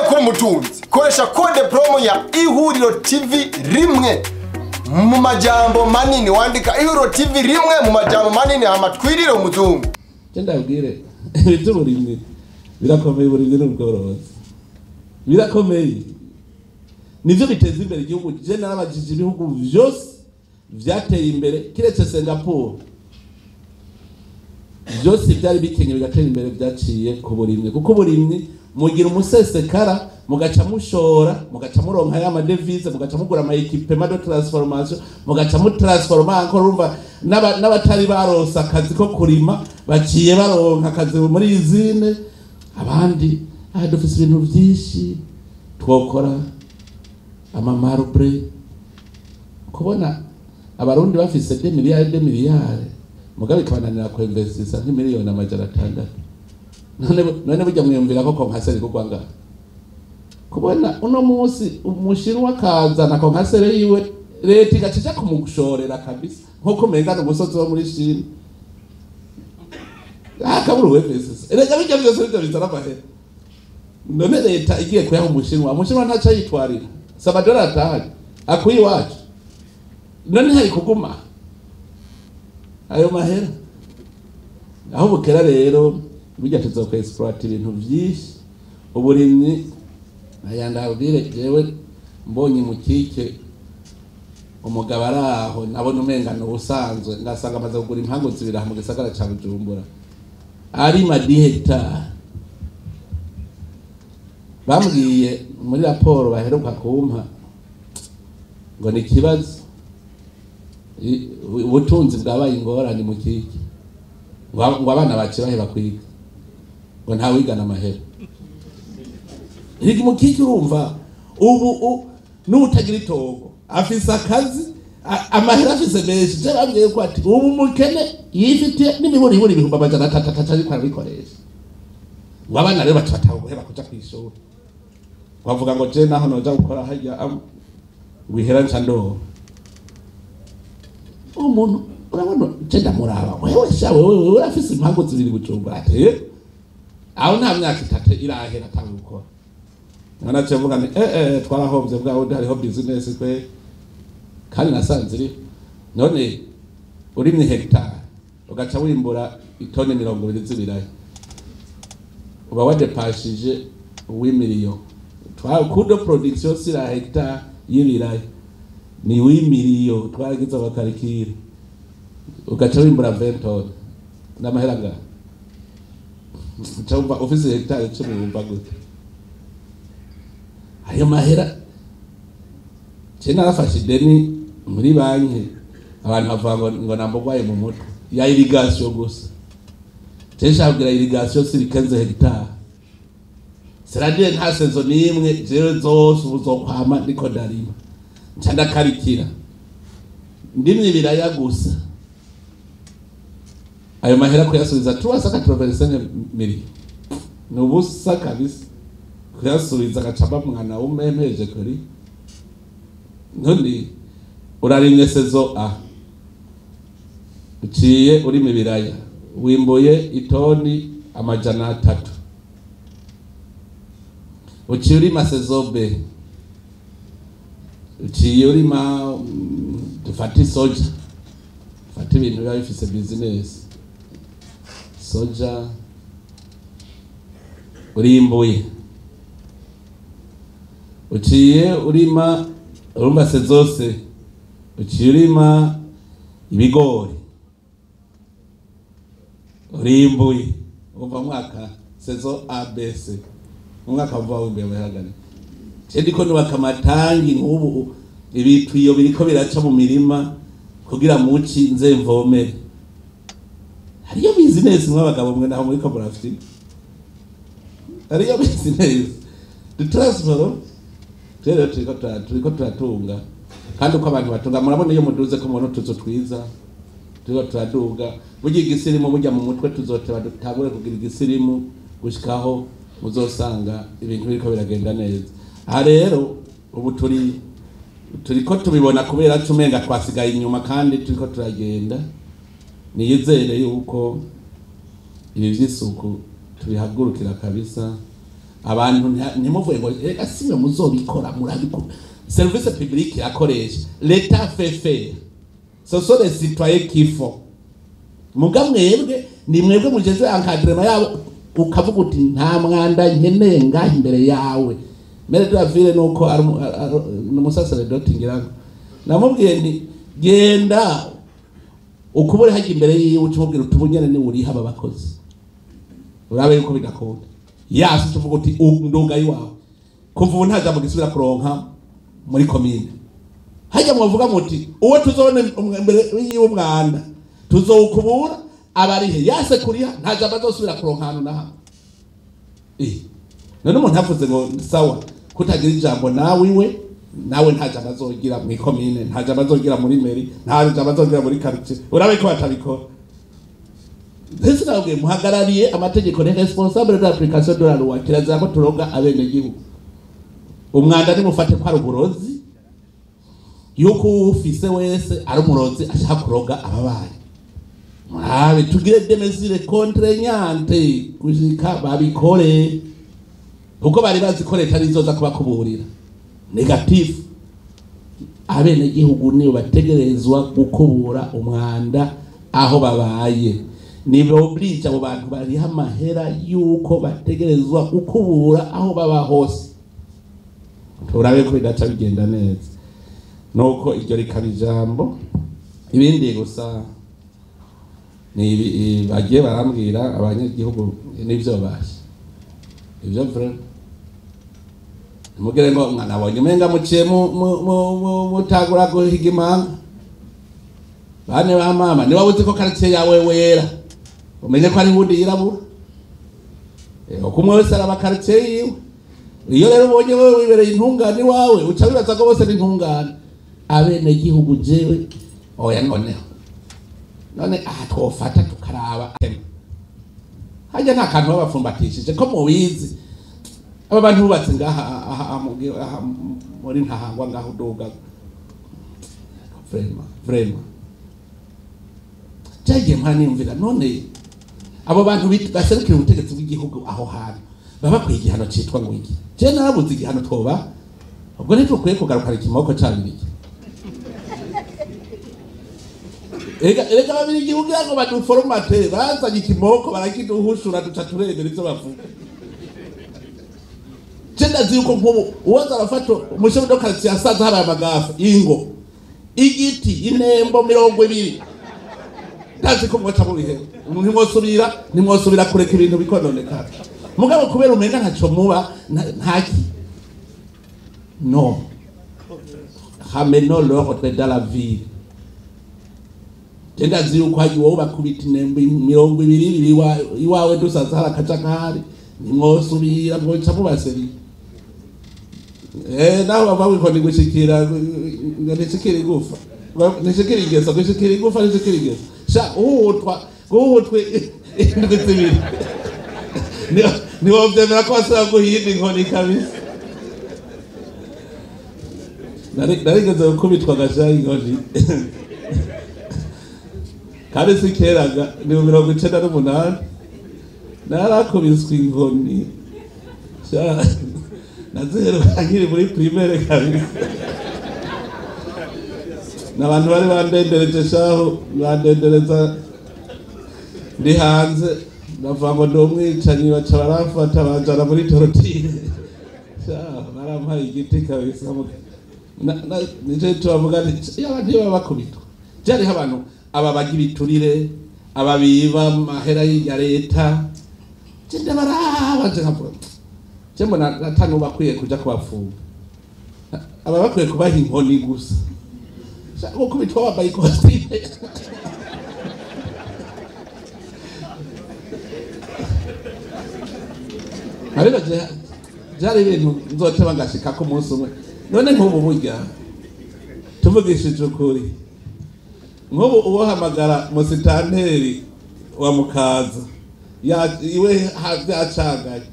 Kuba umutunzi, koresha code promo ya Ihuriro TV rimwe mu majambo manini. Wandika Ihuriro TV rimwe mu majambo manini, hama twirire umuzungu. Ndabwire, iby'uburimyi birakomeye, uburimyi n'ubworozi birakomeye, nivyo biteza imbere igihugu. Je narabajije ibihugu vyose vyateye imbere, kiretse Singapore, byose byari bikenye bigatera imbere byaciye ku burimyi, kuko uburimyi mugira umusesekara, mugaca mushora, mugaca muronka ya ma devises, mugaca mugura ama équipements de transformation, mugaca mutransforma encore. Urumva n'abatari baronse akazi ko kurima baciye baronka akazi muri usine. Abandi aha dufise ibintu vyinshi twokora, ama marbre. Kubona Abarundi bafise des milliards, des milliards, mugabe ikabananira kuinvestisa nk'imiliyoni 600. None burya mwiyumvira ko concasseur igurwa ngaha? Kubona uno munsi Umushinwa akazana concasseur yiwe, leta igaca ija kumushorera kabisa nkuko umenga ni umusozi wo muri Chine, akabura uwemesesa. Erega bijya byose nivyo bizana amahera. None leta igiye kuyaha Umushinwa, Umushinwa ntaca yitwarira? Si amadolari atahanye akuye iwacu? None hari kuguma ayo mahera aho bukera? Rero burya tuzoka exploiter ibintu vyinshi, uburimyi. Aya ndabwire, jewe mbonye mu kike umugabo ari aho, nabona umenga ni ubusanzwe, ngasanga amaze kugura impangu zibiri aha mu gisagara ca Bujumbura, arima 10 hectares. Bambwiye muri raporo baheruka kumpa ngo ni ikibazo, ubutunzi bwabaye ingorane mu kiki, ngo abana bace baheba kwiga, ngo ntawigana amahera. Hirya mu kiki, urumva ubu n'utagira itongo afise akazi, amahera afise menshi. Je bambwiye ko ati ubu umukene yifitiye n'imiburiburi 300,000 ataca ariko arabikoresha. Ngo abana rero baca batanga guheba kuja kw'ishuri, bavuga ngo je naho noja gukora harya wihera nca ndoba umuntu. Urabona je ndamuraba: "Wewe sha, wewe urafise impangu zibiri Bujumbura?" Ati: "Eh." Aho nta myaka 3 irahera atanga gukora. Nanaciye mvuga nti twarahombye bwa wundi, hariho business kwe kandi nasanze iriho. None urimye hegitari ugaca wimbura itoni 20 z'ibiraya, uba wadepashije 8 millions. Twa coût de production sur la hectare y'ibiraya ni 8 millions, twaragize ama calculs. Ugaca wimbura 20 tonnes, n'amahera ngaha uca wumva ufise hegitari 10, wumva gute ayo mahera? Je narafashe ideni muri banki, abantu bavuga ngo nambogwaye mu mutwe, ya irrigation gusa. Je nshaka kugira irrigation sur 15 hectares, c'est-à-dire nta saison n'imwe, jewe zose ubu uzokwama ndiko ndarima, nca ndakarikira ndimye ibiraya gusa. Ayo mahera kuyasubiza, 385 millions, ni ubusa kabisa kuyasubiza, agacaba mwana w'umempeje kuri. None urarimye saison A, uciye urima ibiraya, wimbuye itoni 300. Uciye urima saison B, uciye urima dufate isoja, dufate ibintu biba bifise business, soja, urimbuye. Uciye urima, urumva saison C, uciye urima ibigori, urimbuye. Umva, mwaka saison A, B, C, umwaka uva wimbuye amahera. Je ndiko nubaka amatangi nk'ubu, ibitwiyo biriko biraca mu mirima kugira muci nze mvomere. Hariyo business mw'abagabo mwe, naho muriko murafite, hariyo business de transfer. Rero turiko turatunga, kandi uko abantu batunga murabona iyo muduze ko mubona utuzu twiza, turiko turaduga. Burya igisirimu, burya mu mutwe tuzoteba dutangure kugira igisirimu gushikaho muzosanga ibintu biriko biragenda neza. Aha rero ubu turiko tubibona kubera cumenga twasigaye inyuma, kandi turiko turagenda. Niyizere yuko ibi vy'isuku tubihagurukira kabisa. Abantu ntimuvuye ngo reka simwe muzobikora, murabikora. Service publique irakoresha, l'État fait faire, ce sont les citoyens qui font. Muga mwebwe ni mwebwe mujejwe encadrement yabo, ukavuga uti nta mwanda nkeneye ngaha imbere yawe. Maire de la ville nuko ari umusaseredoti, ngira ngo namubwiye nti genda ukubure hajya imbere yiwe, ucumubwira uti ubunyene ni uriha aba bakozi, urabe yuko bidakunda. Yasi tuvuga uti nduga iwawe kuva ubu nta jambo gisubira kuronka muri komine. Hajya mwavuga muti uwo tuzobona imbere yiwe umwanda tuzowukubura abarihe, yase kuriha nta jambo azosubira kuronka ahantu na hamwe. None umuntu avuze ngo sawa kutagira ijambo nawe iwe, nawe nta jambo azogira mu ikomine, nta jambo azogira muri mairie, nta jambo azogira muri quartier, urabe ko batabikora. Ndetse nabwiye muhagarariye amategeko, ni responsable de l'application de la loi. Kirazira ko turoga abenegihugu. Umwanda nimufate ko ari uburozi, yuko uwufise wese ari umurozi ashaka kuroga ababaye. Murabe tugire des mesures contraignantes gushika babikore, kuko bari bazi ko leta arizoza kubakuburira. Négatif, abenegihugu nibo bategerezwa gukubura umwanda aho babaye. Nibo oblige abo bantu bariha amahera yuko bategerezwa gukubura aho baba hose. Turabe ko bidaca bigenda neza. Nuko iryo rikaba ijambo. Ibindi gusa ni bagiye barambwira abanyagihugu n'ivyo bashe ivyo vrai. Nimugire ngo mwanabonye umenga muciye mutagura guhiga imanga. Bane ba mama, niba uzi ko quartier yawe wera, umenye ko ari wundi yirabura. Uko umwe wese araba quartier yiwe. Iyo rero ubonye wewe wibereye intungane iwawe, uca wibaza ko bose ni intungane. Abenegihugu jewe oya, noneho none aha twofata tukaraba hajya nta kantu babapfumbatishije ko mubizi. Aba bantu bubatse ngaha aha muri Ntahangwa ngaho uduga, vraiment vraiment cyagiye mpora niyumvira none abo bantu baserukira ubutegetsi bw'igihugu aho hantu baba bakwiye igihano citwa ngo iki? Je narabuze igihano twoba. Ubwo ntitukwiye kugarukana ikimoko cabiriki. Ega babirigi kugira ngo baduformate bazanye ikimoko barakiduhushura, duca turemera ivyo bavuga. Je ndazi yuko nk'ubu uwaza arafata umushefu de quartier asanze habaye amagafa, ingo igiti inembo 20, ndazi ko mwoca mubihe, ntimwosubira kureka ibintu bikononekara. Mugabo kubera umenga ntaco muba ntaki no ramenons l'ordre dans la ville. Je ndazi yuko hagiye wowe bakubita inembo 20 ibiri iwawe, dusanze hari akajagari, ntimwosubira, mwoca mubaseriye. Naho bava wikoni gushikira ngo nishikira igufa, nishikira ingeso, gushikira igufa, nishikira ingeso sha uhutwa guhutwe indwi 2, niwovyemera ko basubira guhinda inkoni kabisa. Narigeze gukubitwa gasha inkoni, kandi si keraga, ni mu 98 narakubiswe inkoni sha. Naziheruka nkiri muri primaire kabisa, n'abantu bari bandendereje shaho, bandendereza ndi hanze, bavuga ngo ndi umwicanyi, baca baramfata banjana muri torture sha, barampaye igiti kabisa. Nico tubavuga nti iyo abantu iyo baba bakubitwa, hariho abantu aba bagira ibiturire, aba biba amahera ya leta, je ndabaraba nje nkavuga je mbona atanu bakwiye kuja kubafunga, aba bakwiye kubaha inkoni gusa. Gukubitwa wambaye ikositime. Ariko byari ibintu nzoteba ngashikako umunsi umwe. None nk'ubu burya tuvugishije ukuri, nk'ubu uwohamagara musitanteri wa Mukaza iwe byacanganye,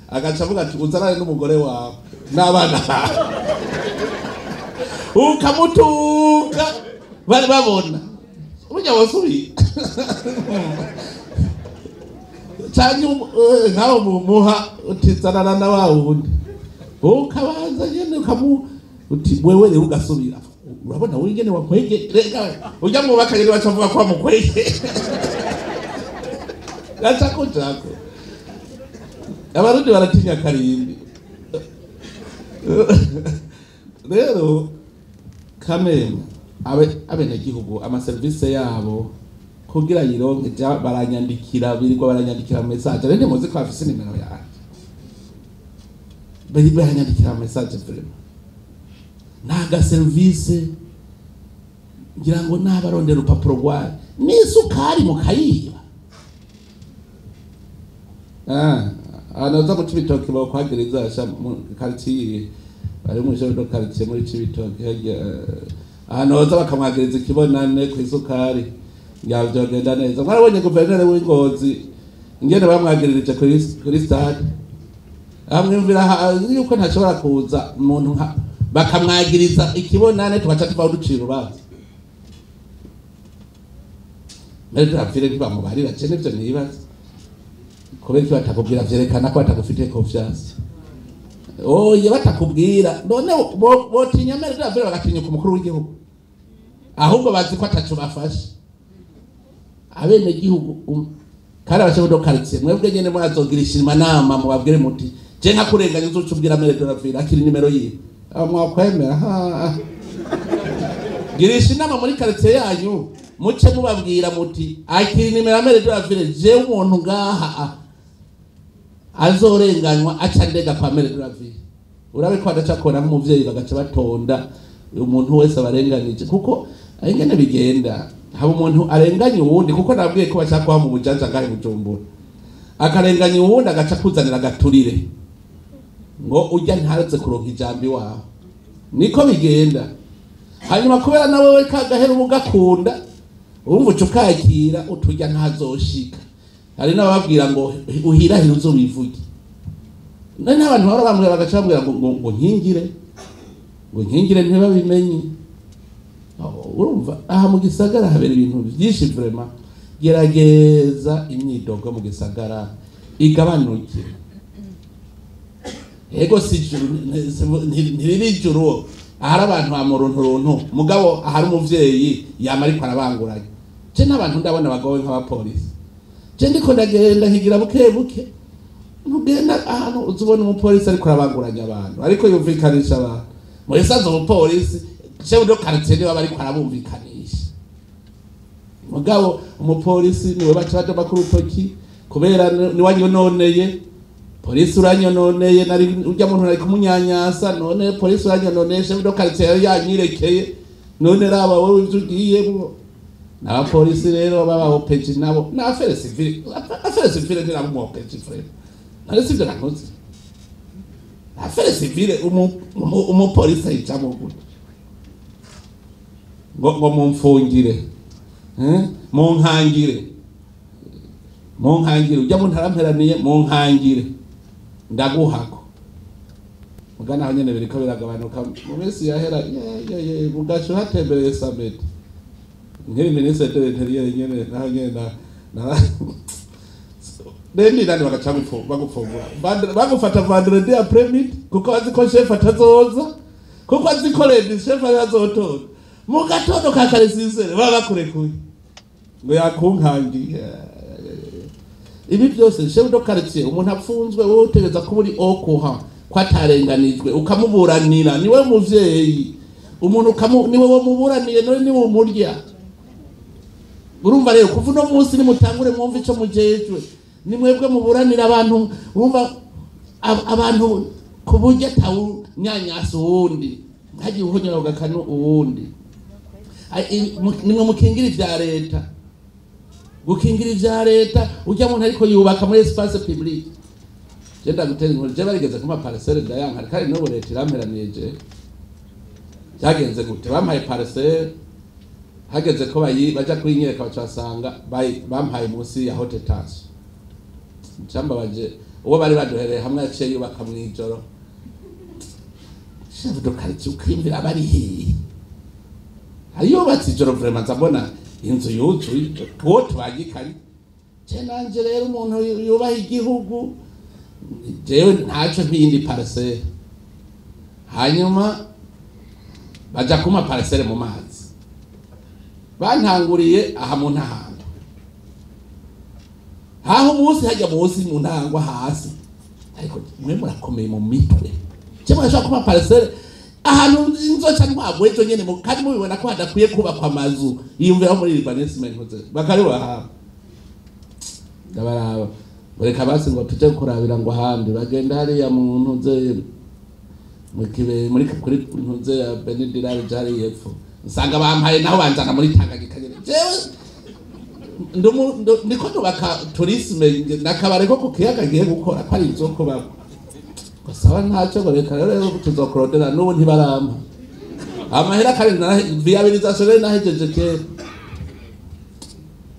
agaca avuga ati uzanane n'umugore wawe n'abana bawe, ukamutuka bari babona burya wasubiye. Canke nkaho muha utizanana na wa wundi ukabanza nyene ukamu uti wewe rero ugasubira urabona wewe ingene wakwege rega ujya mwubaka nyene bacavuga ko wamukwege gaca kujako. Abarundi baratinya karimbi rero kamena abenegihugu amaserivisi yabo kugira yironke baranyandikira birirwa baranyandikira message rende muzi ko afise nimero yanje bari baranyandikira message vraiment naga service ngira ngo nabarondera urupapuro rwayo n'isukari mukayiba anoza mu Cibitoke bakwagiriza sha mu quartier bari mu joro do quartier muri Cibitoke ahantu baza bakamwagiriza ikibonane ku isukari yavyogenda neza. Mwarabonye guverineri w'Ingozi ingene bamwagiririje kuri stade amwumvira yuko ntashobora kuza umuntu bakamwagiriza ikibonane tugaca tuva uducira urubanza mbere turavire ntibamubarira je nivyo nibaza kubera iki batakubwira vyerekana ko batagufitiye confiance. Oye batakubwira none botinya mbere turavire bagatinyuka umukuru w'igihugu ahubwo bazi ko ataco bafashe abene gihugu kandi abashe do quartier mwebwe nyene murazogirisha imanama mubabwire muti je nka kurenganya uzucubwira mere doravira akiri nimero yiwe mwakwemera ha girisha inama muri quartier yanyu muce mubabwira muti akiri nimero mere doravira je umuntu ngaha azorenganywa aca ndega kwa mere doravira urabe ko adaca kora nk'umuvyeyi bagaca batonda umuntu wese abarenganije kuko ingene bigenda haba umuntu arenganya uwundi kuko nabwiye ko bashaka kwa mu bujanja ngahe Bujumbura akarenganya uwundi agaca kuzanira gaturire ngo ujya ntaratse kuronka ijambo iwawe niko bigenda. Hanyuma kubera nawe we kagahera ubugakunda urumva uca ukakira utujya ntazoshika. Hari n'ababwira ngo uhirahira uzobivuge none n'abantu bahora bambwira bagaca bambwira ngo nkingire ngo nkingire ntibabimenye. Urumva aha mu gisagara habera ibintu byinshi vraiment gerageza imyidogo mu gisagara igabanuke. Ego si ijuru ntiriri ijuru ahari abantu bamurunturuntu mugabo ahari umuvyeyi yama ariko arabanguranye. Je n'abantu ndabona bagowe nk'abapolisi je ndiko ndagenda nkigira buke buke ntugenda ahantu uzubona umupolisi ariko arabanguranya abantu ariko yumvikanisha abantu muri sanze umupolisi chef de quartier niwe bariko arabumvikanisha mugabo umupolisi niwe baca badoma ku rutoki kubera ni wanyononeye polisi uranyononeye nari urya muntu nari kumunyanyasa none polisi uranyononeye chef de quartier yanyirekeye none raba wowe ivyo ugiyemwo. N'abapolisi rero baba opeji nabo na affaire civile affaire civile ntirabo mu opeji frère nari sivyo nakoze affaire civile umupolisi ayicamo gute ngo mumfungire munkangire munkangire ujya muntu aramperaniye munkangire ndaguhako mugana aho nyene biriko biragabanuka mu minsi yahera ye mugacu hatembereye samedi nkiri ministre de l'intérieur nyene naho nyene na Rendi nani bagaca bagupfungura bagufata vendredi après midi kuko azi ko chef atazoza kuko azi ko rendi chef atazotora mu gatondo ka kare sizere baba bakurekuye ngo yakunkangiye. Ibi byose chef de quartier umuntu apfunzwe wowe utegeza ko uri okuha ko atarenganijwe ukamuburanira niwe muvyeyi umuntu niwe wamuburaniye none niwe umurya. Urumva rero kuva uno munsi nimutangure mwumve ico mujejwe ni mwebwe muburanira abantu urumva abantu kuburyo atawunyanyasa uwundi ntagiye uhonyora ugakanu uwundi. Nimwe mukingira ivya leta gukingira ivya leta ujya muntu ariko yubaka muri espace public je ndagutera inkuru je barigeze kuma parcelle ndayanka kandi n'ubu leta iramperaniye je byagenze gute bampaye parcelle hageze ko baja kuyinyereka bacasanga bampaye munsi ya haute tension cyambabaje uwo bari baduhereye hamwe yaciye yubaka mwijoro chef de quartier ukimvira bari hehe ayubatse ijoro vraiment nzabona inzu yuzuye uwo tubagikanye Je nanje rero umuntu yubaha igihugu jewe ntaco mpindi parcelle. Hanyuma baja kuma parcelle mu mazi. Bantanguriye aha mu ntango. Aho umunsi hajya munsi mu ntango hasi. Ariko mwe murakomeye mu mitwe. Je murashaka kuma parcelle ahantu inzoca ntwagwe ejo nyene kandi mubibona ko hadakwiye kubakwa amazu yiyumvira muri urbanisme nkoze bakaribaha. Ndabaraba bareka basi ngo tuje kurabira ngo ahandi bagenda hariya mu ntuze mu kibe muri kuri ntuze ya Benedict jari yepfo nsanga bampaye naho banzana muri Tanganyika nyene. Jewe ndiko ndubaka tourisme nakabare ko kukiyaga giye gukora ko ari inzoko baba gasaba ntacyo bareka rero tuzokorodera n'ubu ntibarampa amahera kandi viabilisation rero nahejeje kera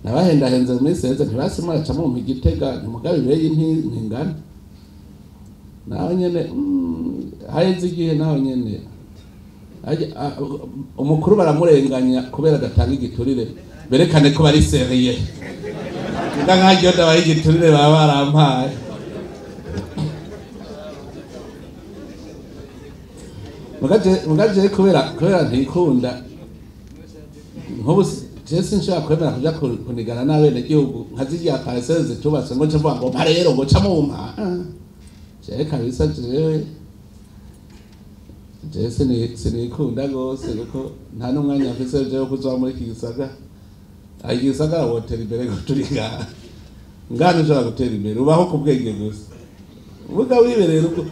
nabahendahenze mu minsi iheze ntibasimara ca mumpa igitega ntimugabe ibeye ntingana naho nyene haheze igihe naho nyene umukuru baramurenganya kubera adatanga igiturire berekane ko bari seriye nkanjye ndabaye igiturire baba barampaye. Mugaje kubera ntikunda nkubu je sinshaka kwemera kuja kunigana n'abene gihugu nka zirya parcelle zitubatse ngo nce mvuga ngo mpa rero ngo ca mumpa. Je kabisa jewe je sinikunda gose kuko nta n'umwanya mfise jewe kuzoba muri iki gisagara. Igisagara wotera imbere ngo turi ngaha ngana ushobora gutera imbere ubaho ku bwenge gusa uvuga wibereye uko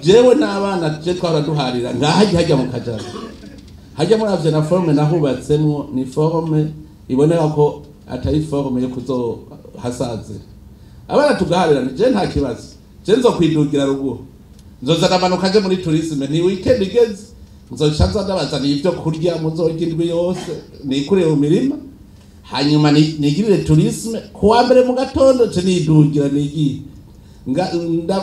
jewe n'abana je twara duharira ngaha hajya mu kajara hajya muravye na forme nahubatsemwo ni forme iboneka ko atari forme yo kuzohasazira abana tugaharira je nta kibazo je nzokwidugira ruguru nzoza ndamanuka je muri tourisme ni weekend igeze nzoca nza ndabazaniye ivyo kurya muzorya indwi yose nikuriye mu mirima hanyuma nigirire tourisme kuwa mbere mu gatondo je nidugira nigiye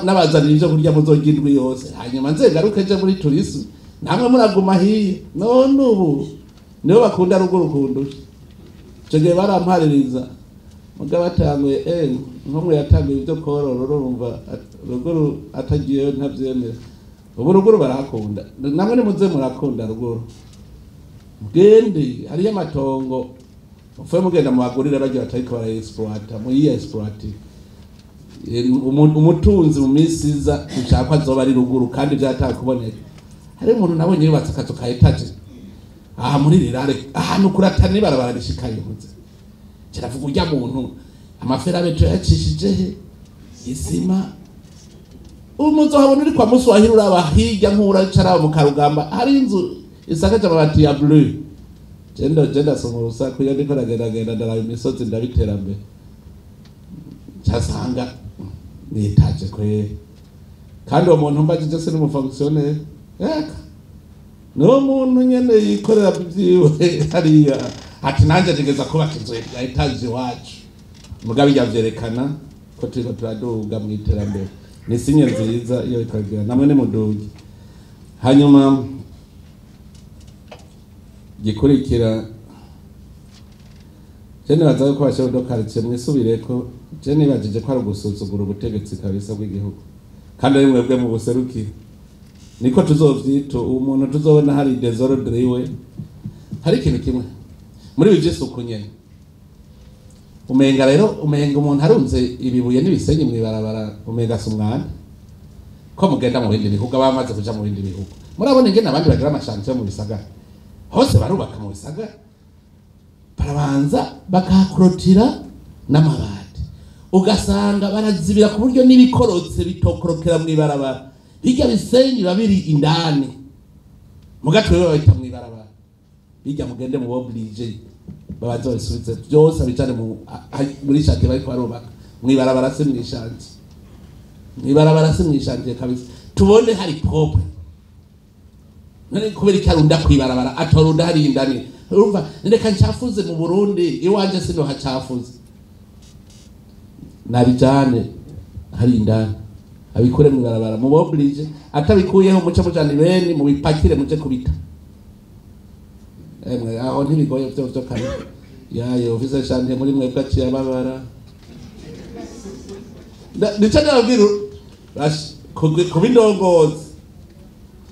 nabazaniye ivyo kurya muzorya indwi yose hanyuma nze ngaruke je muri tourisme namwe muraguma hiye. None ubu nibo bakunda ruguru kundusha. Ico gihe barampaririza mugabo batanguye nkomwe yatanguye ivyo korora urumva ruguru atagiyeyo ntavyemera. Ubu ruguru barakunda namwe nimuze murakunda ruguru mugende hariyo amatongo mupfe mugenda mubagurire bagira batariko barayexploita muyiexploite. Umutunzi mu minsi iza ushaka azoba ari ruguru kandi vyataka kuboneka. Hari umuntu nabonye yubatse akazu ka etage aha muri rirare ahantu kuratana ibarabara rishikaye nkuze kiravuga urya muntu amaferabeto yacishije he isima umuzohabona uri kwa Muswahili uraba hirya nkura icara mu Karugamba hari inzu isakaje amabati ya bleu. Jenda soma urusaku iyo ndiko ndagendagenda ndaraba imisozi ndabitera mbere ncasanga ni etaje kweri kandi uwo muntu mbajije se n'umufonctionnaire eka no muntu nyene yikorera byiwe hariya ati nanje ntegeza kubaka inzu ya etaje iwacu mugabe yavyerekana ko turiko turaduga mu iterambere ni sinye nziza iyo ikagira namwe ni muduge. Hanyuma gikurikira je nibaza ko bashe do quartier mwisubireko je nibajije ko ari ugusuzugura ubutegetsi kabisa bw'igihugu kandi ari mwebwe mu buserukira niko tuzovyita umuntu tuzobona hari desordre iwe. Hari ikintu kimwe muri ibi vy'isuku nyene umenga rero umenga umuntu arunze ibibuye n'ibisenyi mw'ibarabara umenga si umwanda ko mugenda mu bindi bihugu abamaze kuja mu bindi bihugu murabona ingene abandi bagira amashantiye mu bisagara hose barubaka mu bisagara barabanza bakahakorotira n'amabati ugasanga barazibira ku buryo n'ibikorotse bitokorokera mw'ibarabara hirya bisenyi babiri indani mugatwe babita mw'ibarabara bijya mugende mu oblige babanza babisubize byose abicane muri shantiye bariko barubaka mw'ibarabara si mw'ishantiye mw'ibarabara si mw'ishantiye kabisa tubone hari propre none kubera iki arunda kw'ibarabara atorunda hari indani urumva reka ncafuze mu Burundi iwanje sino hacafuze nabijane hari indani abikure mw'ibarabara mu oblige atabikuyeho muce mujana ibeni mubipakire muje kubita emwe aho ntibigoye vyo vyo kare yayo office shantiye muri mwebwe aciye ababara Nico ndababwira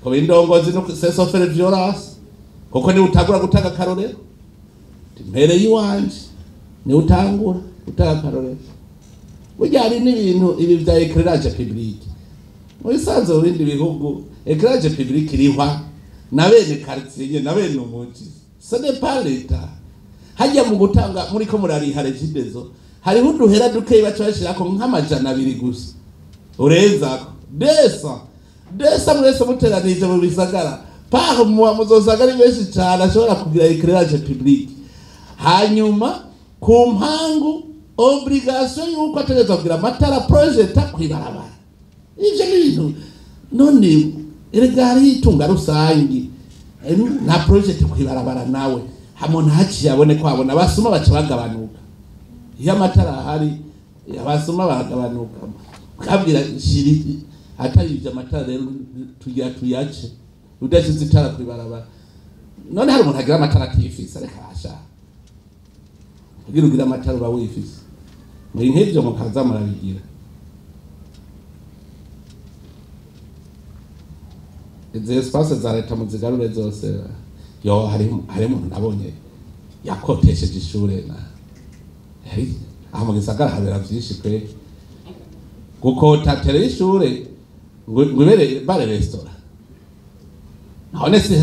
kuba indongozi no c'est sauf faire violence kuko ni utangura gutanga akarorero mbere yiwanje ni utangura gutanga akarorero. Burya hari n'ibintu ibi vya éclairage public mu bisanzwe mu bindi bihugu éclairage public irihwa na bene quartier na bene umuji, ce n'est pas l'état. Hajya mu gutanga muri ko murariha Regideso hariho uduhera dukeyi baca bashirako nk'200 gusa urenzako desa mwese muteranije mu bisagara par mois muzosanga ari benshi cane ashobora kugira éclairage public. Hanyuma ku mpangu obligation yuko ategerezwa kugira amatara projeta kw'ibarabara. Ivyo ni ibintu none erega hariho itunga rusangi nta project kw'ibarabara nawe hamwe ntaciye abone ko abona abasuma baca bagabanuka. Iyo amatara ahari abasuma baragabanuka. Kabwira shiri atari ivyo amatara rero tugira tuyace udashize itara kw'ibarabara. None hari umuntu agira amatara atifise areka asha kugira ugira amatara uba wifise muri nk'ivyo mukaza murabigira. Izi espace za leta muzigarure zose. Yo hari umuntu nabonye yakotesheje ishure na aho mu gisagara habera vyinshi kwe gukota tere ishure ngo ibere bare restaurant none si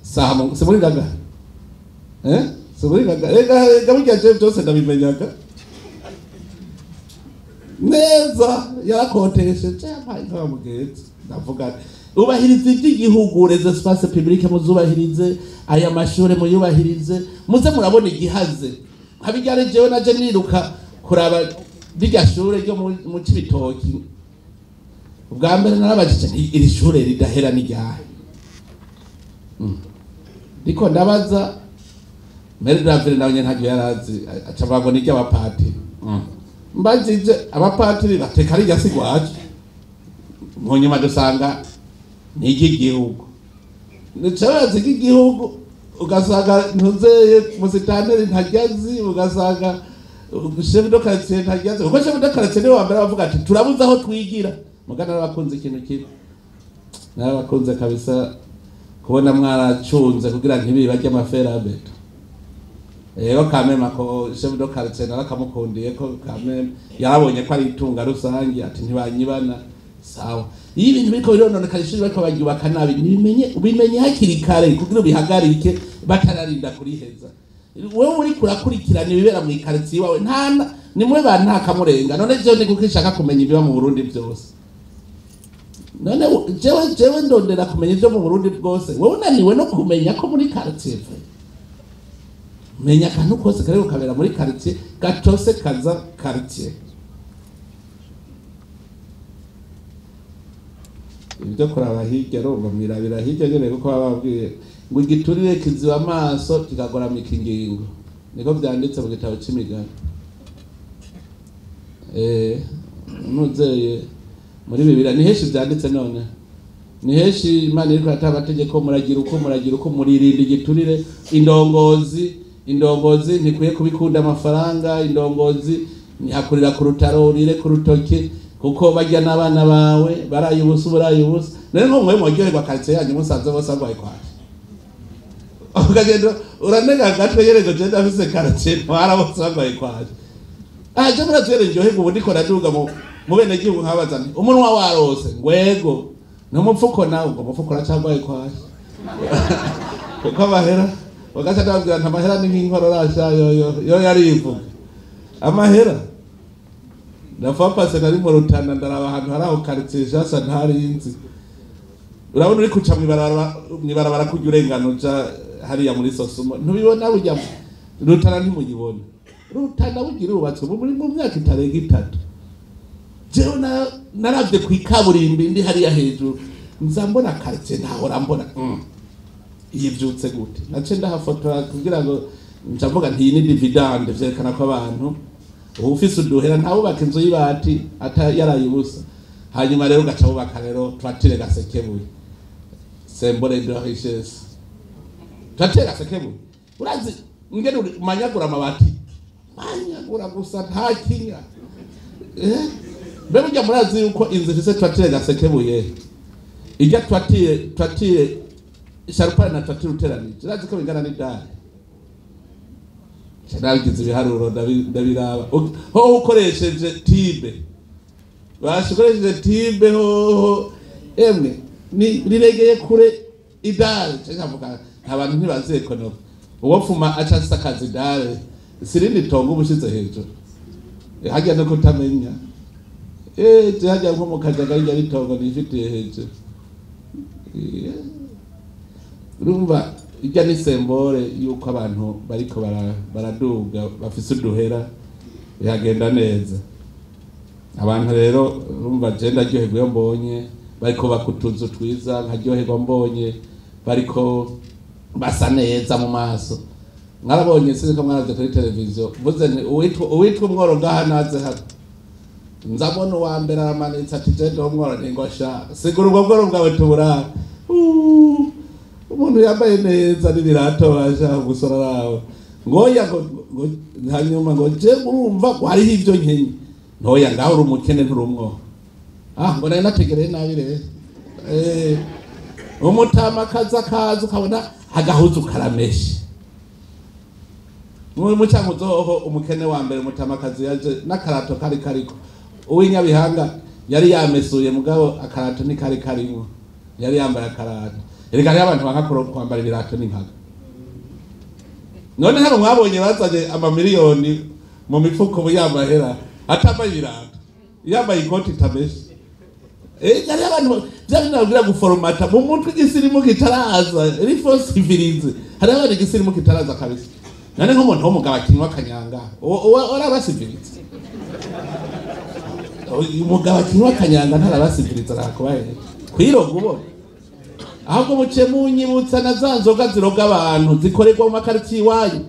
saha si muri gaga si muri gaga ega burya je byose ndabimenyaga neza yarakotesheje yampaye nka mugenzi. Ndavuga ubahirize iby'igihugu les espaces publics muzubahirize aya mashure muyubahirize muze murabona igihaze. Nkabijyane jewe naje niruka kuraba rirya shure ryo mu Cibitoki. Ubwa mbere narabajije nti iri shure ridahera ni ryahe? Ndiko ndabaza Maire Davire nawe nyene ntabyo yarazi aca avuga ngo ni iry'abapatiri. Mbajije abapatiri bateka rirya si rwacu. Mu nyuma dusanga ni iry'igihugu. Nicabazi iry'igihugu ugasanga ntuzeye musitaneri ntajyazi ugasanga chef de quartier ntajyazi kuko chef de quartier niwe wa mbere bavuga ati turabuze aho twigira. Mugana narabakunze ikintu kimwe narabakunze kabisa kubona mwaracunze kugira ntibibajye amaferabeto. Rero kamema ko chef de quartier narakamukundiye ko kamema yarabonye ko ari itunga rusange ati ntibanyibana sawa. Iyo ibintu biriko birononekara ishuri bariko baryubaka nabi nibimenye ubimenye hakiri kare kugira ubihagarike batararinda kuriheza. Wewe uri kurakurikirana ibibera mu quartier iwawe nta nimwe ba nta kamurenga. None jewe ni kuko ishaka kumenya ibiba mu Burundi byose. None jewe ndondera kumenya ivyo mu Burundi bwose. Wewe unaniwe no kumenya ko muri quartier menya akantu kose kariko kabera muri quartier gatose kaza quartier. Ibyo kuraba hirya urumva mwirabira hirya nyene kuko bababwiye ngo igiturire kiziba amaso kikagoramika ingingo. Niko vyanditse mu gitabo c'imigani. Nuzeye muri Bibiliya ni henshi vyanditse none. Ni henshi Imana iriko iratanga amategeko muragira uko muragira uko muririnda igiturire. Indongozi ntikwiye kubikunda amafaranga, indongozi ntihakurira ku rutaro urire ku rutoke kuko barya n'abana bawe baraye ubusa uburaye ubusa. Rero nko mwe muryoherwa quartier yanyu musanze bose barwaye kwaje ukagenda uranega agatwe yerego je ndafise quartier ntwara bose barwaye kwaje. Je muratwere ndyoherwa ubu ndiko ndaduga mu bene gihugu nkabaza nti umunwa warose ngwego n'umupfuko nawe ngo umupfuko uracagwaye kwaje kuko amahera bagaca ndababwira nti amahera ni nk'inkorora sha yo yarivuga amahera. Ndafa pase nari mu Rutana ndaraba ahantu hari aho quartier shasha ntarinzi. Urabona uri kuca mw'ibarabara kurya urengano uja hariya muri Sosumo ntubibona burya Rutana ntimuyibona. Rutana bugira urubatswe muri mu myaka itarenga 3. Jewe naravye kw'ikaburimbi ndi hariya hejuru nza mbona quartier ntahora mbona yivyutse gute. Nace ndahafotora kugira ngo nca mvuga nti iyi ni dividende vyerekana ko abantu ufise uduhera ntawubaka inzu y'ibati yaraye ubusa. Hanyuma rero ugaca wubaka rero twatire gasekebuye symbole de richesse twatire gasekebuye. Urazi ngene manyagura amabati manyagura gusa nta kinya. Mbe burya murazi yuko inzu ifise toiture gasekebuye, ijya toiture sharupare na toiture uteranije, urazi ko bingana n'idari. Nabigize ibiharuro ndabiraba. Hoho ukoresheje tibe, basikoresheje tibe hoho emwe ni riregeye kure idare. Nkavuga abantu ntibazi ekonomi, uwo pfuma aca asakaza idare sirindi tongo ubushize hejuru hajya no kutamenya hajya nko mu kajaga rijya ritongo nifitiye hejuru. Urumva ijya ni sembore yuko abantu bariko baraduga bafise uduhera bihagenda neza. Abantu rero urumva je ndaryoherwa iyo mbonye bariko bakutuzu twiza, nkaryoherwa mbonye bariko basa neza mu maso. Mwarabonye sinzi ko mwaravye kuri televiziyo mvuze nti uwitwa umworo ngaha naze hano, nzabona uwa mbere aramanitse ati je ndi umworo, ntingosha sigura ubwo bworo bwawe tuburara. Umuntu yambaye neza n'ibirato basha gusora rawe ngoya ngo hanyuma ngo je urumva ngo hariho ivyo nkenye ntoya ngaho uri umukene nturi umworo. Ngo nari nategereye nabi rero. Umutamakazi akaza ukabona agahuzu karameshe. Muri mucankuzo hoho umukene wa mbere umutamakazi yaje n'akarato kari kariko, uw'inyabihanga yari yamesuye mugabo akarato ni kari karimo, yari yambaye akarato. Erega hariho abantu banka kwambara ibirato n'inkaga. None hano mwabonye bazanye amamiliyoni mu mifuko y'amahera atambaye ibirato, yambaye ikoti itameshe. Hariho abantu vya bintu babwira guforomata mu mutwe igisirimu kitaraza, rifo civilize. Hariho abantu igisirimu kitaraza kabisa. None nk'umuntu w'umugabo akinywa akanyanga, urabasivilize. Umugabo akinywa akanyanga ntarabasivilize arakubaye. Kwiroga ubona. Ahubwo muce munyibutsa na za nzoga ziroga abantu zikorerwa mu makaritsiye iwanyu.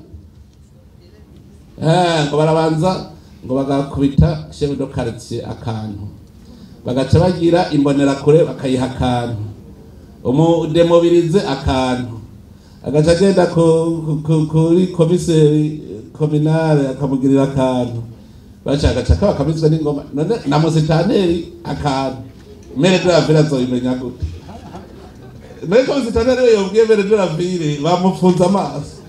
Ngo barabanza ngo bagakubita chef de quartier akantu, bagaca bagira imbonerakure bakayiha akantu, umudemobilize akantu, agaca agenda kuri komiseri kominale akamugirira akantu, baca agaca kaba kamizwe n'ingoma. None na musitaneri akantu, mere de la ville azoyimenya gute? None ko musitaneri we yobwiye mere de la ville bamupfunze amaso.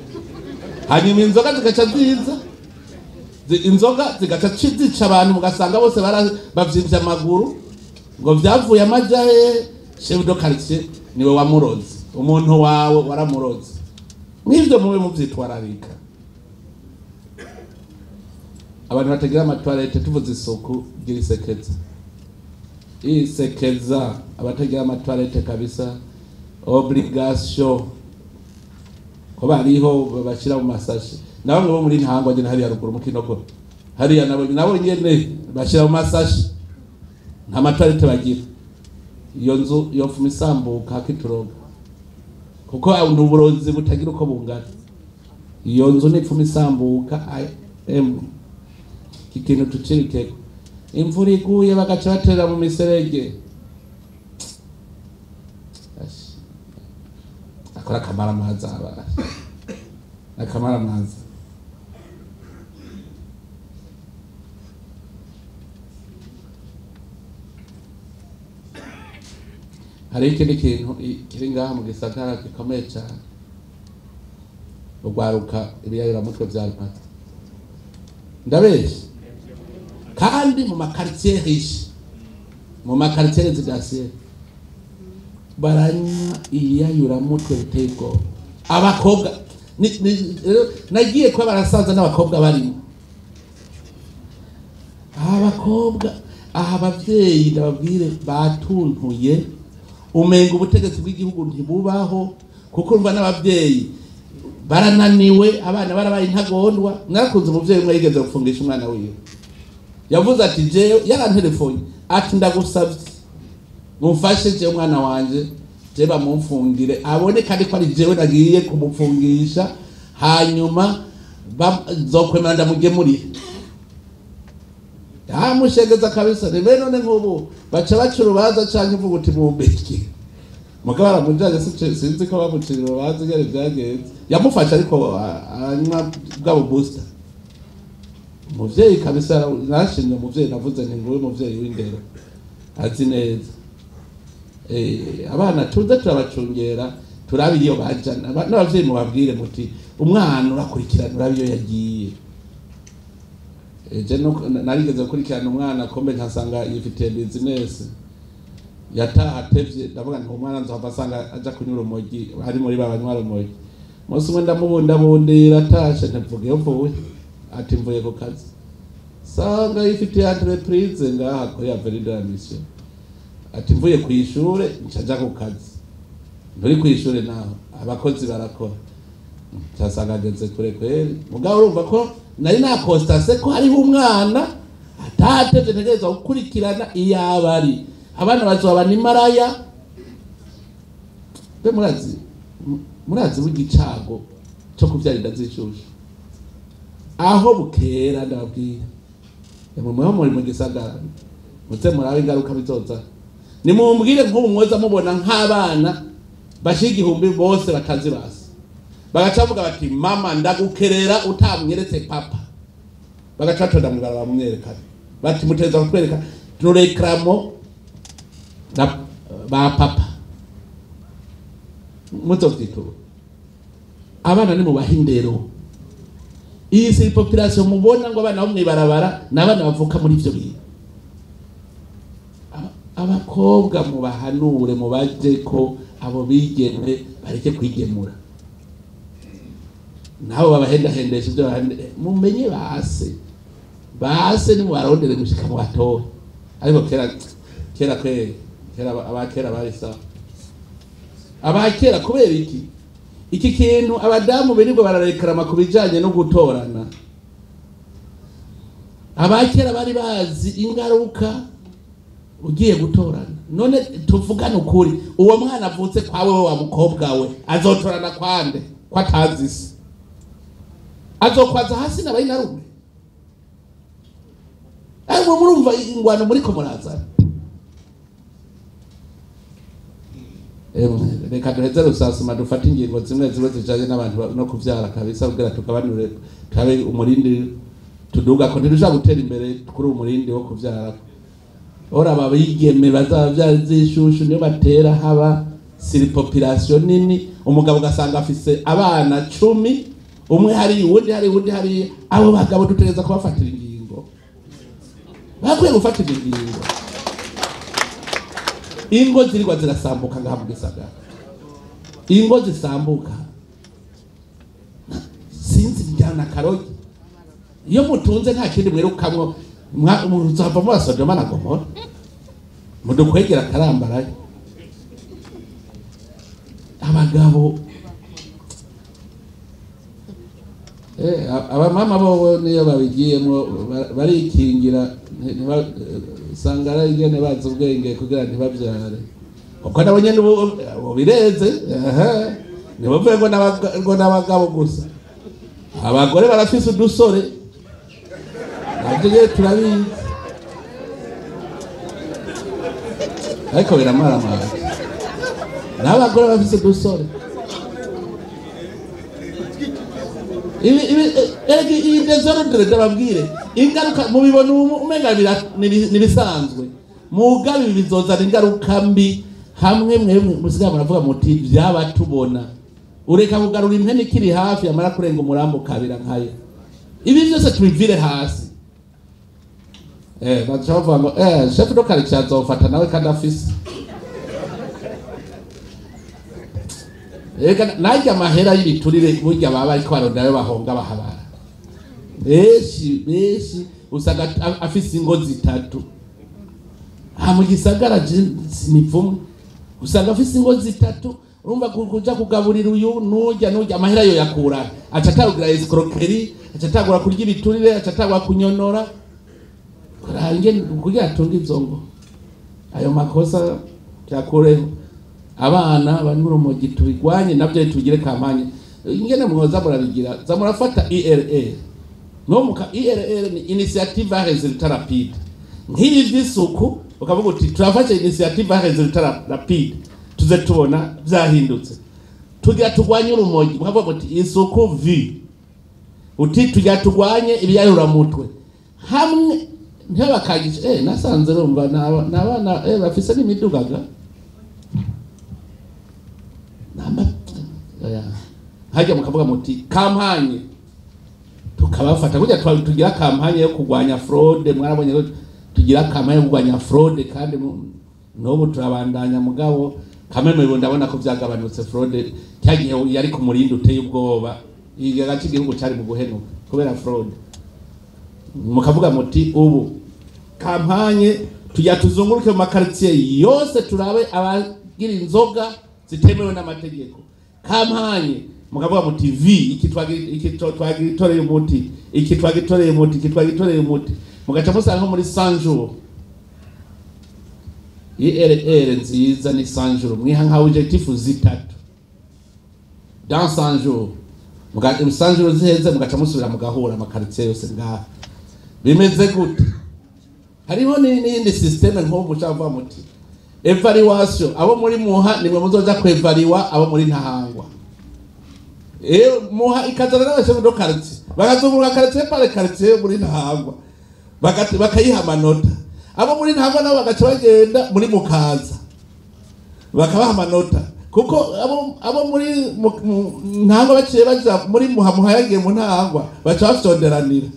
Hanyuma inzoga zigaca ziza, inzoga zigaca zica abantu mugasanga bose bavyimbye amaguru ngo vyavuye amaja he. Chef de quartier niwe wamuroze, umuntu wawe waramuroze. N'ivyo mube muvyitwararika. Abantu batagira amatoilette, tuvuze isuku gira isekeza, isekeza abatagira amatoilette kabisa, obligation ko bariho bashira mu masashe. Na bamwe bo muri Ntahangwa nyene hariya ruguru mu Kinogo hariya nabo nyene bashira mu masashe, nta matoilette bagira. Iyo nzu yofuma isambuka hakituroga, kuko uburozi butagira uko bungana. Iyo nzu nipfuma isambuka iki kintu tucirikeko. Imvura iguye bagaca baterera mu miserege. Akora akamaramaza aba. Akamaramaza. Hari ikindi kintu kiri ngaha mu gisagara gikomeye cyane, urwaruka ibiyayuramutwe vya Rupata. Ndabeshya? Kandi mu makaritiye riche, mu makaritiye residentiel baranywa ibiyayuramutwe biteye ubwoba. Abakobwa nagiye kuba barasaza n'abakobwa barimo. Abakobwa aha abavyeyi ndababwire batuntuye, umenga ubutegetsi bw'igihugu ntibubaho, kuko urumva n'abavyeyi barananiwe, abana barabaye intagondwa. Narakunze umuvyeyi umwe yigeze gufungisha umwana wiwe, yavuze ati jewe, yarantelefone ati ndagusavye mumfashe jewe umwana wanje je bamumfungire abone kandi ko ari jewe nagiye kumupfungisha, hanyuma nzokwemera ndamugemurire. Yamushegeza kabisa. Rero none nk'ubu baca baca urubanza canke uvuga uti mumbeke. Mugabo aramujanye, sinzi ko bamucira urubanza ingene vyagenze. Yamufashe ariko aranywa bwa booster. Umuvyeyi kabisa nashimye umuvyeyi, navuze nti nguyu umuvyeyi w'indero azi neza. Abana tuze turabacungera, turabe iyo baja, n'abavyeyi mubabwire muti umwana urakurikirana urabe iyo yagiye. Eje narigeze gukurikirana umwana kombe nkasanga yifitiye business, yataha atevye, ndavuga nti umwana nzohava asanga aja kunywa urumogi, ari muri ba banywa urumogi. Umunsi umwe ndamubundabundira atashe, ntivuga iyo mvuye, ati mvuye ku kazi, sanga yifitiye entreprise ngaha kuri Avenue de la Mission, ati mvuye kw'ishure nca nja ku kazi, nturi kw'ishure naho abakozi barakora, nsanga ageze kure kweri. Mugabo urumva ko nari nakostase ko hariho umwana atatevye, ntegerezwa gukurikirana iyo aba ari. Abana bazoba ni maraya. Mbe murazi burya icago co kuvyara inda z'ishushu aho bukera, ndababwira emwe mweho muri mu gisagara muze murabe ingaruka bizoza. Nimumbwire nk'ubu mwoza mubona nk'abana bashika 1000 bose batazi basi, bagaca bavuga bati mama ndagukerera utamweretse papa, bagaca batonda mw'ibarabara bamwerekana bati muteza kutwereka turekramo na ba papa. Muzovyitura abana nimubahe indero. Iyi si population mubona ngo abana bo mw'ibarabara n'abana bavuka muri ivyo bintu. Abakobwa mubahanure, mubaje ko abo bigeme bareke kwigemura, nabo babahendahendesha ibyo bahende, mumenye base base nimubarondere gushika mu batoya. Ariko kera kera kweri kera abakera bari sawa, abakera kubera iki kintu abadamu birirwa bararekarama ku bijanye no gutorana. Abakera bari bazi ingaruka ugiye gutorana. None tuvugane ukuri, uwo mwana avutse kwawe wa mukobwa we azotorana kwande kwa atazi se? Azokwaza hasi na bayinarume? Ariko murumva ingwano muriko murazana. Reka duheze rusasuma dufate ingingo zimwe zibe zijanye n'abantu no kuvyara kabisa, kugira tugabanure turabe umurindi tuduga ko ntidushobora gutera imbere kuri umurindi wo kuvyara. Ora abigeme bazavyara zishushu niyo batera haba surpopulation nini, umugabo ugasanga afise abana 10, umwe hari uwundi hari uwundi hari. Abo bagabo dutegereza kubafatira ingingo, bakwiye gufatira ingingo. Ingo zirigwa zirasambuka ngaha mu gisagara, ingo zisambuka sinzi njyana karogi. Iyo mutunze nta kindi mwirukamwo, muzava muri Sodoma na Gomora, mudukwegera karambaraye. Abagabo abamama bo niyo babigiyemo barikingira, usanga ari ingene bazi ubwenge kugira ntibavyare, kuko nabo nyene ubu bireze. Ntibavuge ngo n'abagabo gusa, abagore barafise udusore navyo nyene turabizi, ariko biramaramara n'abagore bafise udusore. Ibi desordre ndababwire ingaruka mubibona umenga nibisanzwe, mugabe bizozana ingaruka mbi hamwe mwemwe musigaye muravuga muti vyabatubona. Ureka kugarura impene ikiri hafi yamara kurenga umurambo kabira nkayo. Ibi byose tubivire hasi. Baca bavuga ngo chef de quartier azofata nawe kandi afise. Eka najya amahera y'ibiturire burya baba ariko barondera bahonga bahabara. Benshi benshi usanga afise ingo zitatu. Ha mu gisagara sinipfumwe usanga afise ingo zitatu, urumva kuja kugaburira uyu nujya nujya amahera yo yakura, aca atagura escroquerie, aca atagura kurya ibiturire, aca atagura kunyonora kurange kugira atunge izo ngo. Ayo makosa cyakureho abana banyura urumogi tubigwanye navyo tubigire kampanye. Ingene mwoza murabigira za murafata IRR, no muka IRR ni initiative à résultat rapide. Nk'ibi vy'isuku ukavuga uti turafashe initiative à résultat rapide, tuze tubona vyahindutse. Tugira tugwanye urumogi ukavuga uti isuku vi, uti tugira tugwanye ibiyayura mutwe. Hamwe ntibakagishe nasanze urumva n'abana bafise n'imidugaga hajya mukavuga muti kampanye tukabafata kujya tugira kampanye yo kurwanya fraude. Mwarabonye tugira kampanye yo kurwanya fraude kandi n'ubu turabandanya mugabo kameme ndabona ko byagabanutse. Fraude cyagiye yari ku murindi uteye ubwoba, igihe cy'igihugu cyari mu guhenuka kubera fraude. Mukavuga muti ubu kampanye tujya tuzunguruke mu makaritiye yose turabe abagira inzoga zitemewe n'amategeko. Kampanye mukavuga muti vi iki twagitoreye umuti, iki twagitoreye umuti, iki twagitoreye umuti. Mugaca musanga nko muri 100 jours IRR nziza ni 100 jours, mwiha nka objectif zitatu dans 100 jours. Mugaca 100 jours ziheze mugaca musubira mugahura amakaritiye yose ngaha bimeze gute. Hariho n'iyindi systeme nko mucavuga muti evaluation, abo muri Muha nimwe muzoja kwevaliwa abo muri Ntahangwa. Muha ikazana n'abashefu do quartier bakazungura quartier par quartier muri Ntahangwa bakayiha amanota. Abo muri Ntahangwa nabo bagaca bagenda muri Mukaza bakabaha amanota, kuko abo muri Ntahangwa baciye baja muri Muha, Muha yagiye mu Ntahangwa baca bafyonderanira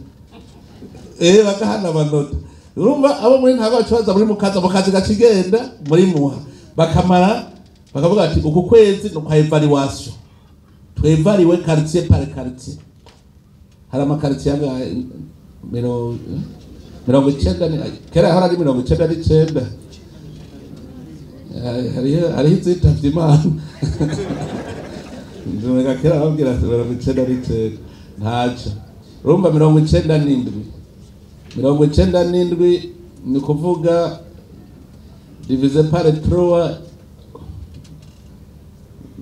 bakahana amanota. Urumva abo muri Ntahangwa baca baza muri Mukaza, Mukaza gacigenda muri Muha, bakamara bakavuga ati uku kwezi no kwa evaluation twevariwe quartier par quartier. Hari amakaritiye 90, kera hari 99, hariho izitavye Imana nzomega kera babwira 99 ntaco. Urumva 97, 97 ni kuvuga divisé par 3.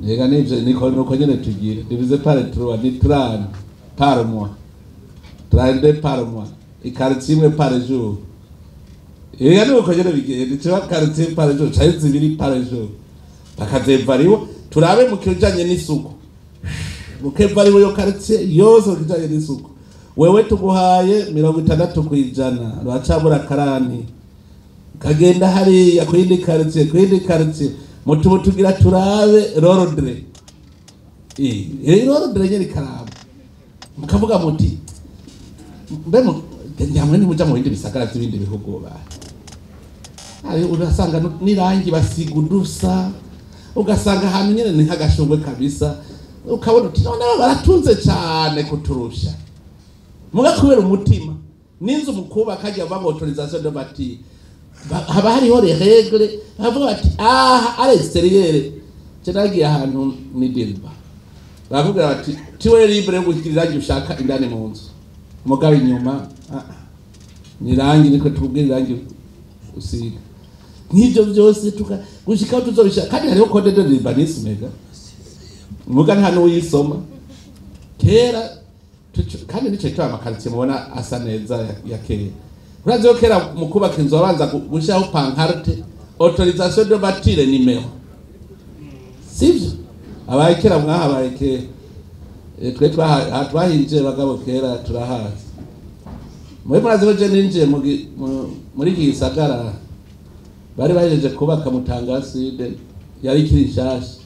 Rega nivyo niko nuko nyene tugira divisé par 3 ni 30 par mois, 32 par mois, ikaritiye imwe par jour. Rega nuko nyene bigenda kiba quartier par jour cari zibiri par jour. Bakazevariwa turabe mu kijanye n'isuku, mukevariwa yo quartier yose mu kijanye n'isuku. Wewe tuguhaye 60% rwacabura karani kagenda hariya kuyindi quartier, kuyindi quartier mutubu tugira turabe l'ordre. L'ordre nyene karaba mukavuga muti mbe nyamwe ntimuja mu bindi bisagara by'ibindi bihugu ba ari urasanga n'irangi basiga udusa, ugasanga ahantu nyene ni nk'agashungwe kabisa, ukabona uti none baratunze cyane kuturusha. Muga kubera umutima n'inzu mukubaka hajya bava autorisation de bâtir haba hariho les règles, bavuga bati aha à l'extérieur. Cyo ahantu ni Dilba bavuga bati tiwe libre gushyira irangi ushaka indani mu nzu, mugabo inyuma ni irangi niko tubwira irangi usiga. Nk'ibyo byose gushika tuzobisha. Kandi hariho code de l'urbanisme ga muga nta n'uyisoma kera. Kandi nico cyo amakaritiye mubona asa neza ya kera. Urazi ko kera mu kubaka inzu abanza gushyiraho pancarte autorisation de bâtir nimero, sivyo? Abaye kera mwahabaye kera, twe twahinjiye bagabo kera turahazi. Muri murazi ko je ninjiye muri iki gisagara bari bahejeje kubaka Mutangaside yari ikiri nshasha,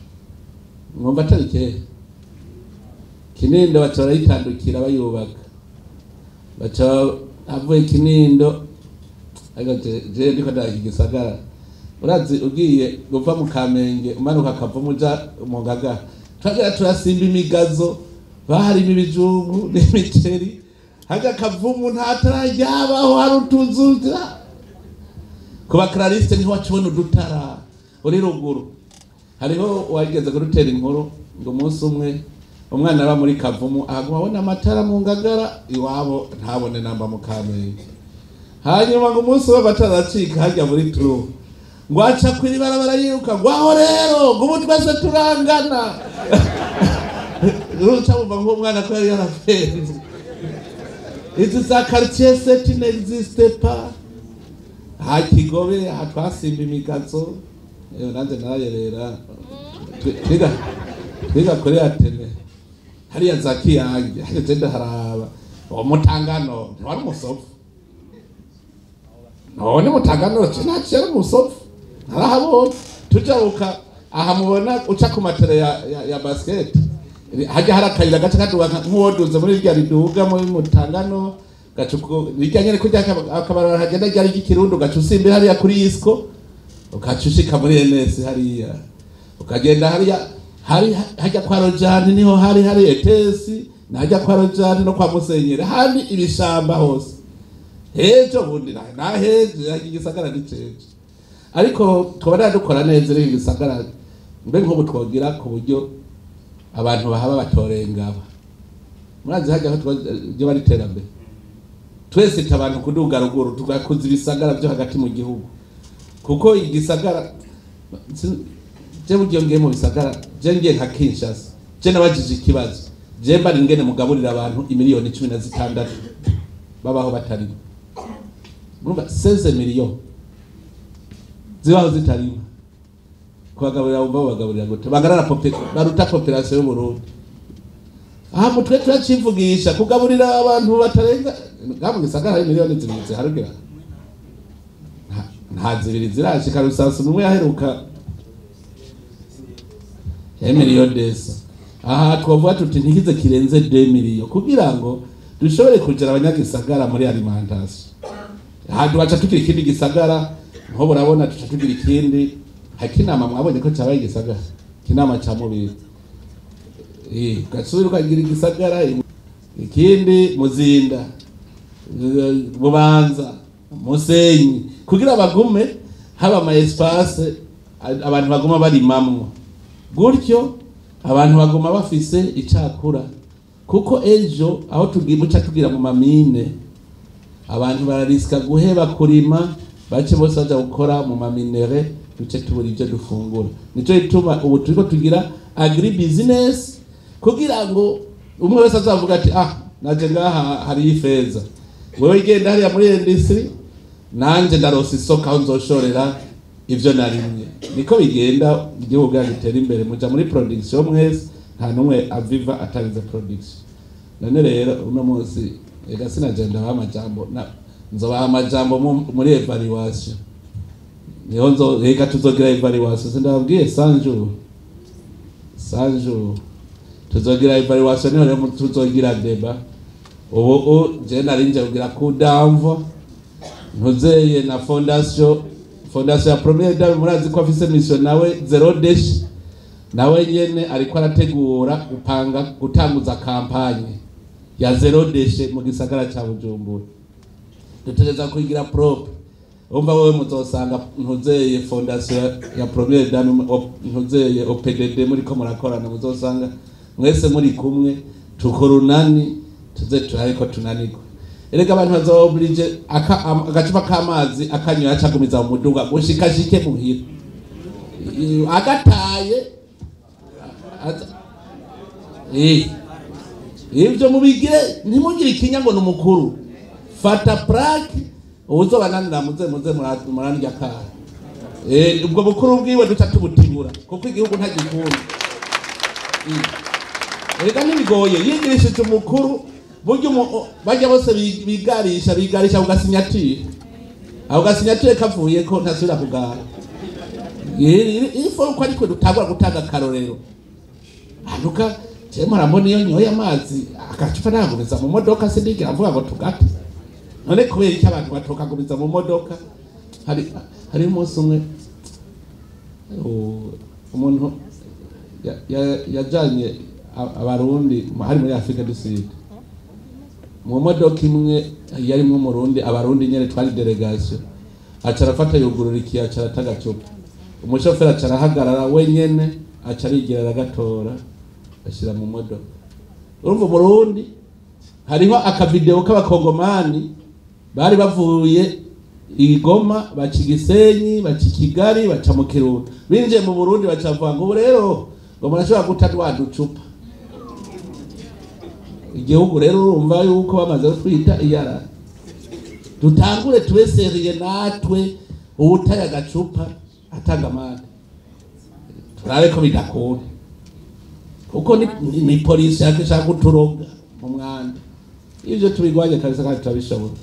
mwumva atari kera. Kinindo baca barayitandukira bayubaka, baca avuye Kinindo ariko je ndiko ndaka igisagara. Urazi ugiye guva mu Kamenge umanuka akava muja mu Ngagara, twagera turasimba imigazo baharimo ibijumbu n'imiceri, hajya Kavumu nta tararyabaho hari utuzu. Kuba Clarisse niho wacibona udutara uri ruguru. Hariho uwageze kurutera inkuru ngo umunsi umwe umwana aba muri Kavumu ahaguma abona amatara mu Ngagara iwabo ntabone namba mu Kamenge. Hanyuma ngo umunsi umwe amatara aracika hajya muri turu, ngo aca kw'ibarabara yiruka ngo aho rero ngo ubu twese turangana. Uca wumva nk'umwana ko yari yarafenze. Izi za quartier sept n'existe pas. Ha Kigobe aha twasimba imigazo, nanjye narayerera twiga kuri Atene hariya za Kiyange, hariya je ndaharaba uwo mutangano ntiwari umusovu. None mutangano naciye ari umusofu narahabonye tujabuka aha mubona uca ku matere ya basket hajya hari akayira gace kaduga nk'uwoduze muri rya riduga muri mutangano gacuko rijya nyene kujya akabarara hagenda ryari ry'ikirundo gaca usimba hariya kuri isco ugaca ushika muri NS hariya ukagenda hariya hari hajya kwa Rojani niho hari etesi na hajya kwa Rojani no kwa Musenyeri hari ibishamba hose hejo bundi na hejo igisagara ni ceje ariko twabana dukora neza rero igisagara mbe nko butwogira ku buryo abantu bahaba batorengaba murazi hajya aho twaje bari terambere twese tabantu kuduga ruguru tugakuza ibisagara byo hagati mu gihugu kuko igisagara je bugiye ngiye mu bisagara je ngiye nka Kinshasa je nabajije ikibazo je mbari ngene mugaburira abantu imiliyoni 16 babaho batarima murumva 16 millions zibaho zitarima kubagaburira umva bagaburira gute bagarara baruta population y'u Burundi aha mutwe turacivugisha kugaburira abantu batarenga ngamwe gisagara hari miliyoni 2 ziharugira nta zibiri zirashika rusasu numwe yaheruka ya miliyoni desa aha twavuga tuti ntikize kirenze 2 millions kugira ngo dushobore kugera abanyagisagara muri alimentation aha tubaca tugira ikindi gisagara nko burabona tuca tugira ikindi hakinama mwabonye ko cyabaye igisagara kinama ca mubiri gasubira ukagira igisagara ikindi Muzinda Bubanza Musenyi kugira bagume haba ama espace abantu baguma barimamwo gutyo abantu baguma bafise icakura kuko ejo aho tugiye tugira mu mamine abantu barariska guheba kurima bace bose baja gukora mu maminere duce tubura ibyo dufungura nico ituma ubu turiko tugira agri business kugira ngo umwe wese azavuga ati ah naje ngaha hari ifeza wewe genda hariya muri industry nanje ndarosa isoko aho nzoshorera ivyo narimye niko bigenda igihugu gitera imbere muja muri production mwese nta numwe aviva atarize production none rero uno munsi ega sinagenda ba majambo nzobaha amajambo muri evaluation niho nzo reka tuzogira evaluation sindababwiye sanju tuzogira evaluation niho rero tuzogira deba ubu je narinje kugira kudamvo ntuzeye na fondation ya première dame murazi ko afise mission nawe zero desh nawe nyene ariko arategura gupanga gutanguza campagne ya zero deshe mu gisagara ca Bujumbura dutegereza kugira propre umva wewe muzosanga ntuzeye fondation ya première dame ntuzeye OPDD muri ko murakorana muzosanga mwese muri kumwe tukorunani tuze turariko tunanirwa erega abantu bazoba oblige agacupa k'amazi akanywa acagumiza mu muduga gushikashike muhira agataye ivyo mubigire ntimugire ikinya ngo ni umukuru fata plaque uzobananira muze murandya kara ubwo bukuru bwiwe duca tubutibura kuko igihugu ntagikunda erega ntibigoye yigirishije umukuru buryo bajya bose bigarisha ugasinyatire aho gasinyatire kavuye ko ntasubira kugara ifo uko ariko dutangura gutanga akarorero anuka je murambona iyo nyoye amazi agacupa nagumiza mu modoka sindigira mvuga ngo tugate none kubera iki abantu batokagumiza mu modoka hari umunsi umwe umuntu yajanye abarundi hari muri Afrika du Sud mu modoka imwe yarimwo umurundi abarundi nyene twari delegation aca arafata yugurura ikiyo aca arata umushoferi aca arahagarara wenyene aca arigira aragatora ashira mu modoka urumva umurundi hariho akavideo k'abakongomani bari bavuye Igoma baca Gisenyi baca Kigali baca mu Kirundo binjiye mu Burundi baca bavuga ngo ubu rero ngo murashobora guta twa ducupa igihugu rero urumva yuko bamaze kutwita iyara dutangure tube seriye natwe uwutaye agacupa atanga amande turabe ko bidakunda kuko ni polisi yake ishaka kuturoga mu mwanda ivyo tubigwanye kabisa kandi turabishobora.